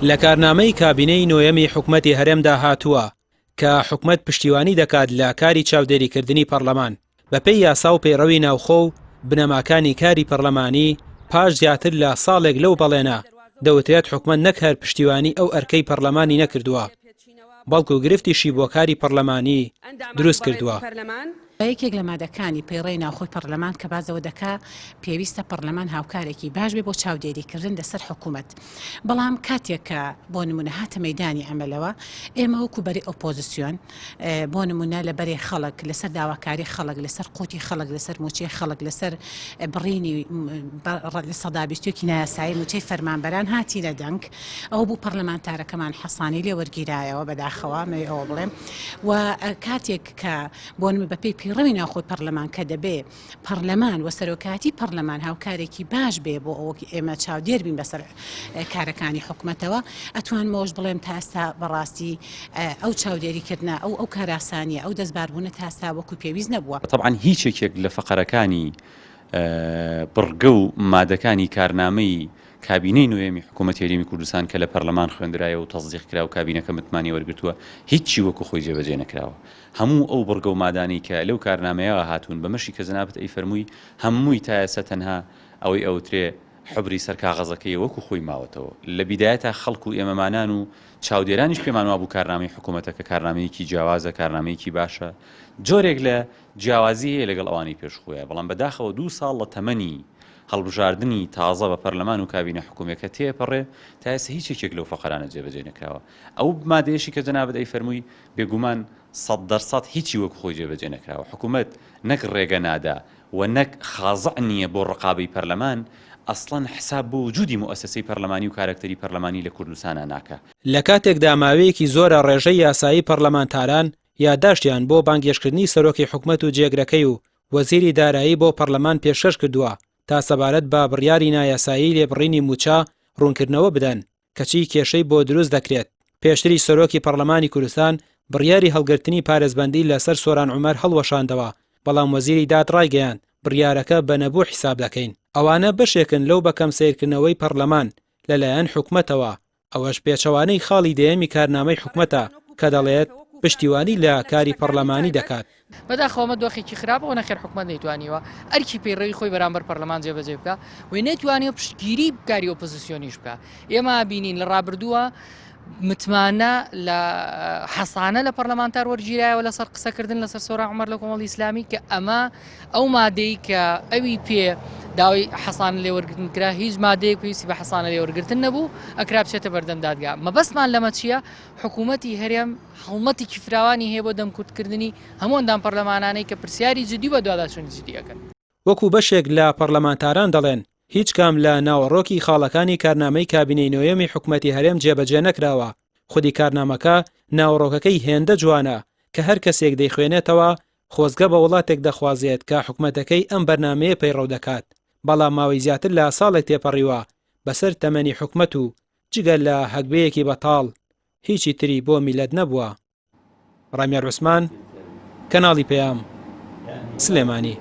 لە کارنامەی کابینەی نۆیەمی حکومەتی هەرێمدا هاتووە کە حکومەت پشتیوانی دەکات لە کاری چاودێریکردنی پەرلەمان بەپێی یاسا و پەیڕەوی ناوخۆ و بنەماکانی کاری پەرلەمانی پاش زیاتر لە ساڵێک لەو بەڵێنە دەوترێت حکومەت نەک هەر پشتیوانی ئەو ئەرکەی پەرلەمانی نەکردووە بەڵکو گرفتیشی بۆ کاری پەرلەمانی دروست کردووە. بە یەکێک لە مادەکانی پەیڕەی ناوخۆی پەڕلەمان کە باس لەوە دەکا پێویستە پەڕلەمان هاوکارێکی باش بێ بۆ چاودێری کردن لەسەر حکوومەت بەڵام کاتێک کە بۆ نمونە هاتە مەیدانی عەمەلەوە ئێمە وەکو بەری ئۆپۆزیسیۆن بۆ نمونە لە بەرەی خەڵک لەسەر داواکاری خەڵک لەسەر قوتی خەڵک لەسەر موچەی خەڵک لەسەر بڕینی 21 نایاسایی موچەی فەرمانبەران هاتینە دەنگ ئەوە بوو پەرلەمانتارەکەمان حەسانی لێ وەرگیرایەوە بەداخەوە مەوێ ئەوە بڵێم و کاتێک کە بۆ نمونە بەپێی پەیڕەوی ناوخۆی پەرلەمان کە دەبێ پەرلەمان و سەرۆکایەتی پەرلەمان هاوکارێکی باش بێ بۆ ئەوە ئێمە چاودێر بین بەسەر کارەکانی حکومەتەوە ئەتوانم ئەوەش بڵێم تا ئێستا بەڕاستی ئەو چاودێریکردنە ئەو ئەو کاراسانیە ئەو دەستباربوونە تا ئێستا وەکو پێویست نەبووە. تەبعەن هیچ یەکێک لە فەقەرەکانی بڕگە و مادەکانی کارنامەی کابینەی نۆیەمی حکوومەتی هەرێمی کوردستان کە لە پەرلەمان خوێندرایەوە و تەسدیق کرا و کابینەکە متمانەی وەرگرتووە، هیچی وەکو خۆی جێبەجێ نەکراوە. هەموو ئەو بڕگە و مادانەی کە لەو کارنامەیەوە هاتوون، بەمەشی کە جەنابت ئەیفەرمووی، هەمووی تا ئێستا تەنها ئەوەی ئەوترێ حوبری سەر کاغەزەکەیە وەکو خۆی ماوەتەوە. لە بیدایەتا خەڵک و ئێمەمانان و چاودێرانیش پێمان وابوو کارنامەی حکوومەتەکە کارنامەیەکی جیاوازە، کارنامەیەکی باشە، جۆرێک لە جیاوازی هەیە لەگەڵ ئەوانەی پێش خۆیان، بەڵام بەداخەوە دوو ساڵ لە تەمەنی هەڵبژاردنی تازە بە پەرلەمان و کابینە حکومیەکە تێپەڕێ تا ئێستا هیچ یەکێک لەو فەقەرانە جێبەجێ نەکراوە. ئەو مادەیەشی کە جەنابت ئەیفەرمووی بێگومان 100% هیچی وەک خۆی جێبەجێ نەکراوە. حکومەت نەک ڕێگە نادا و نەک خازع نییە بۆ ڕقابەی پەرلەمان، ئەسڵەن حساب بۆ وجودی موئەسەسەی پەرلەمانی و کارەکتەری پەرلەمانی لە کوردستانا ناکا. لە کاتێکدا ماوەیەکی زۆرە ڕێژەی یاسایی پەرلەمانتاران یاداشتیان بۆ بانگێشتکردنی سەرۆکی حکومەت و جێگرەکەی و وەزیری دارایی بۆ پەرلەمان پێشکەش کردووە تا سەبارەت بە بڕیاری نایاسایی لێبڕینی مووچە ڕوونکردنەوە بدەن، کەچی کێشەی بۆ دروست دەکرێت. پێشتریش سەرۆکی پەرلەمانی کوردستان بڕیاری هەڵگرتنی پارێزبەندی لەسەر سۆران عومەر هەڵوەشاندەوە، بەڵام وەزیری داد ڕایگەیاند، بڕیارەکە بە نەبوو حیساب دەکەین. ئەوانە بەشێکن لەو بەکەم سەیرکردنەوەی پەرلەمان لەلایەن حکومەتەوە ئەوەش پێچەوانەی خاڵی دەیەمی کارنامەی حکومەتە کە دەڵێت پشتیوانی لە کاری پەڕلەمانی دەکات. بەداخەوە ئەمە دۆخێکی خراپە و نەخێر حکومەت نەیتوانیوە ئەرکی پەیڕەوی خۆی بەرامبەر پەرلەمان جێبەجێ بکا و نەیتوانیوە پشتگیری کاری ئۆپۆزیسیۆنیش بکا. ئێمە بینین لە ڕابردووە متمانە لە حەسانە لە پەرلەمانتار وەرگیرایەوە لەسەر قسەکردن لەسەر سۆران عومەر لە کۆمەڵی ئیسلامی کە ئەمە ئەو مادەی کە ئەوی پێ داوای حەسانە لێوەرگرتن کرا هیچ مادەیەک پێویستی بە حەسانە لێوەرگرتن نەبوو ئەکرا بچێتە بەردەم دادگا مەبەستمان لەمە چییە حکوومەتی هەرێم هەڵمەتێکی فراوانی هەیە بۆ دەمکورتکردنی هەموو ئەندام پەرلەمانانەی کە پرسیاری جدی و بەدواداچوونی جدی ئەکەن. وەکو بەشێک لە پەڕلەمانتاران دەڵێن، هیچ کام لە ناوەڕۆکی خاڵەکانی کارنامەی کابینەی نۆیەمی حکومەتی هەرێم جێبەجێ نەکراوە، خودی کارنامەکە ناوەڕۆکەکەی هێندە جوانە کە هەر کەسێک دەیخوێنێتەوە خۆزگە بە وڵاتێک دەخوازێت کە حکومەتەکەی ئەم بەرنامەیە پەیڕەو دەکات، بەڵام ماوەی زیاتر لە ساڵێک تێپەڕیوە بەسەر تەمەنی حکومەت و جگە لە هەگبەیەکی بەتاڵ هیچی تری بۆ میللەت نەبووە. ڕامیار عوسمان، کەناڵی پەیام، سلێمانی.